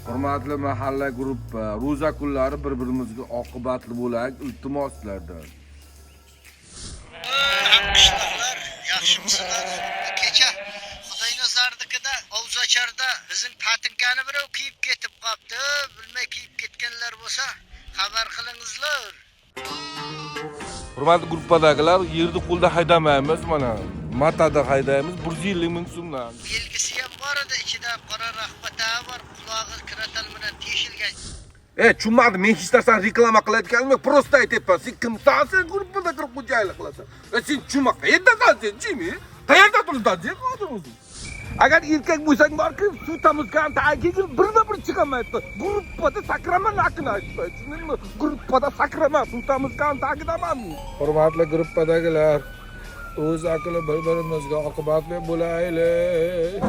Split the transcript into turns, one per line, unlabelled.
Hurmatli mahalla gruppa, ro'za kunlari bir-birimizga oqibatli bo'laylik, iltimos sizlardan.
Hamqishloqlar, yaxshimisizlar? Kecha Xudoynazarnikida ovzacharda bizning patinkani birov kiyib ketib qolibdi. Bilmay kiyib ketganlar bo'lsa, xabar qilingizlar.
Hurmatli gruppadagilar, yerni qo'lda haydamaymiz mana. Matada haydaymiz 150 ming so'mdan.
Belgisi ham bor edi, ichida qora rahbata bor, qulog'i kratal bilan teshilgan.
E, tushunmadim, men hech narsani reklama qilayotganim yo'q, просто aytyapman. Sen kimsan, sen gruppada kirib xo'jayinlik qilasan? E, sen tushunma, qayerdasan sen, Jimmy? Qayerda turibsan sen hozir o'zing? Agar erkak bo'lsang borki, suv tamizgan tagiga kirib birma-bir chiqaman aytdi. Gruppada sakrama naqini aytdi. Tushundingmi? Gruppada sakrama, suv tamizgan tagidaman men. Hurmatli gruppadagilar, o'z aqli bir-birimizga oqibatli bo'laylik.